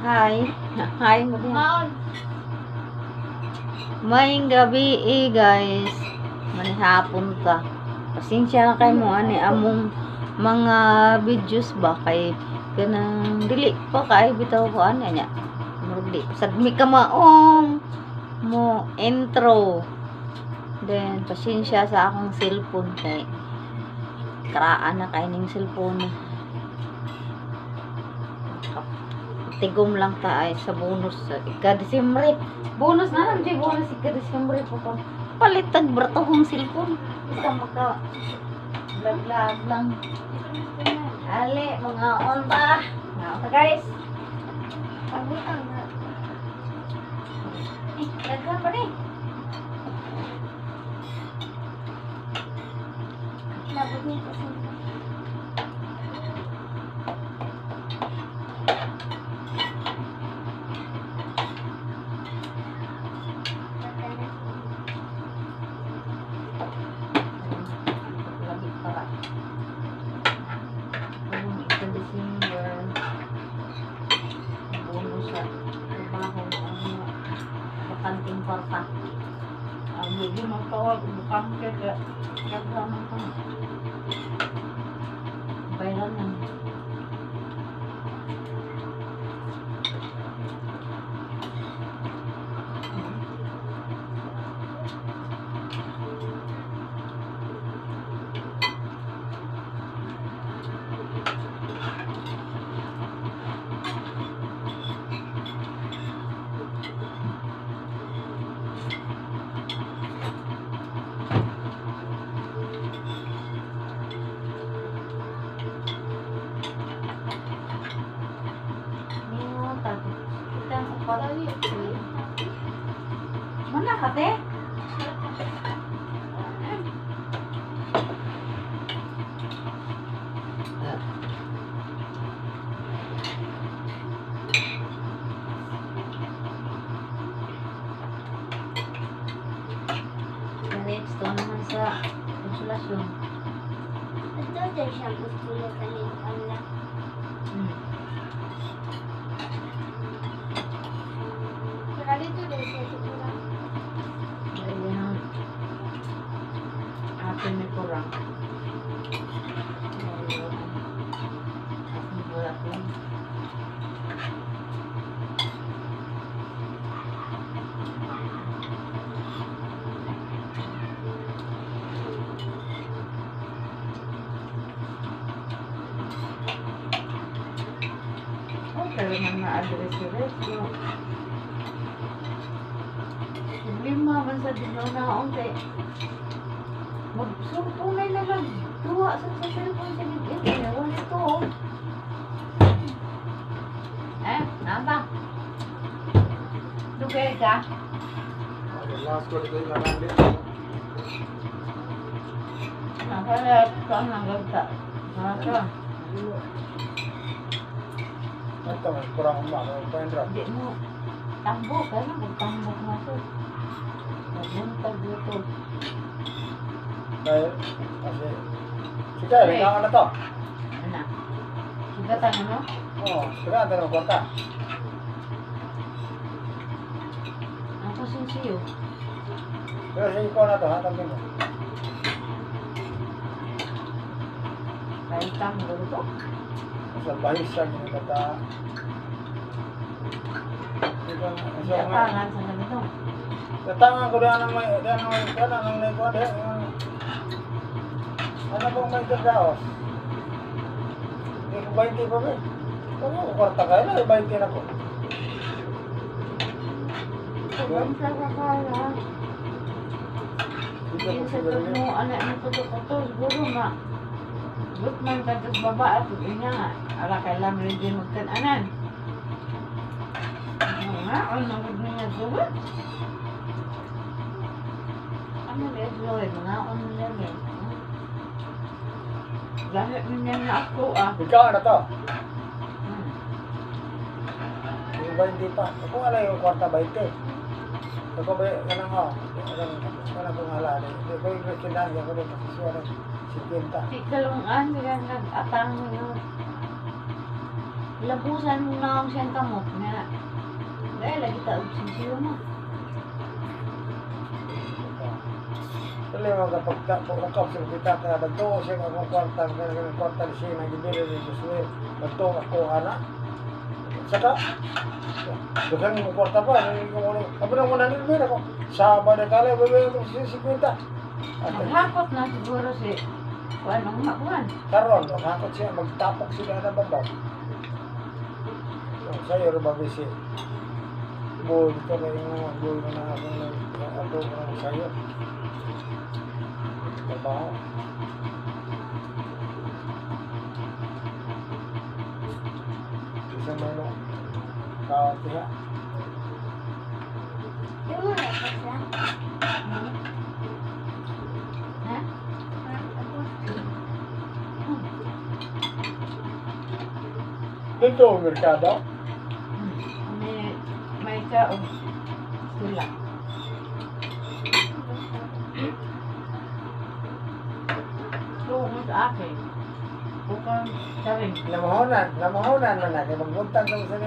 Hi. Hi mo diha. Maon. Maayong gabi eh, guys. Manihapon ta. Pasensya na kay mo ani among mga videos ba kay kanang dili pa kay bitaw ko ani nya. Murag di sad mi kamaong mo intro. Then pasensya sa akong cellphone kay karaan na kay ning cellphone. Tigom lang ta ay sa bonus sa ika-Disyembre. Bonus na lang, di bonus ika-Disyembre pa ko. Palitag bratohong cellphone. Isa maka vlog lang. Ali, mga on ba? Mga on ta, guys. Pagutang na. Eh, daghan pa ni. Labot niya kasi. Lagi para. Kung ika-December, bonus sa trabaho, ang bakanting kwarta. Ang medyo magtawag, bukang kaya Kaya man ko. Bayaran lang. Ningon ta. Kita ang upat. Mana ka te? Next to naman sa konsolasyon. Ito din siya gusto na kanin lang. Saka dito din siya siguro. Ayan. Ate may kurang. Ayun. Ate kurang. Oh, pero man na-address si Rex, no? Problema man sa dinaw kay magsulpunay na lang. Duwa sa cellphone sa internet. Wala ito, oh. Eh, naba? Dugay ka? Last ko dito yung lamang. Nakalat ka ang gagta. Nasa. Ito, mas kurang ba? Ang pa. Hindi mo. Tambok. Kaya magtambok na to. Mabuntag dito. Dahil, kasi, sige, ikaw na to. Ano? Sugatan ano? Oo, sige, ito na kwarta. Ang pasinsiyo. Pero sige, ikaw na to, ha? Tabi mo. Kahit tambok ito. Sa bahis siya, ginagata. Yatangan sa ganito. Tatangan ko diyan ang may, diyan ang may, diyan ang may, diyan ang ano bang may kagaos? Hindi ko 20 pa ba eh. Ano ko kwarta kayo na, 20 na ko. Sobrang sa kakala. Hindi ko Yung sa siguro mo, anak mo kuto-kuto, siguro ma. Lutman ka sa baba at ina nga. Ala kailan rin din magkananan. Ano nga, ano gud niya tuwa? Ano ba ito? Mga on lang eh. Dahil niya na ako ah. Ikaw na to. Yung 20 pa. Ako ala yung kwarta 20. Ako ba, kanang oh, kanang kanang kong ala. Hindi ko yung kinaan, ako din kasi siya ng 50. Di kalungan, di ka nag-atang yun. Labusan mo na ang siyang kamot nga. Dahil lagi ta og sinsiyo mo. Dili mo kapag ukap sa kita ka nagtuo siya akong kwarta kanang kwarta ni siya nang gibili ni Josué. Nagtuo ako ana. Saka daghan mo kwarta pa ni ko mo. Abo nang 100 ako. Sa ba na kala bebe ko si 50. At Maghakot na siguro si kuan ang makuan. karon maghakot siya magtapok sila na babaw. So, sa'yo ro ba bisi? Boy ka na yung boy na ako na ako na sa'yo. Trabaho. Isa may mo. Kawat siya. Di mo na pa siya. Ha? Tapos, Dito ang merkado. May ka og sila. Tuong sa akin. Bukang saring. Lamahonan, lamahonan man na. Kaya magbuntag sa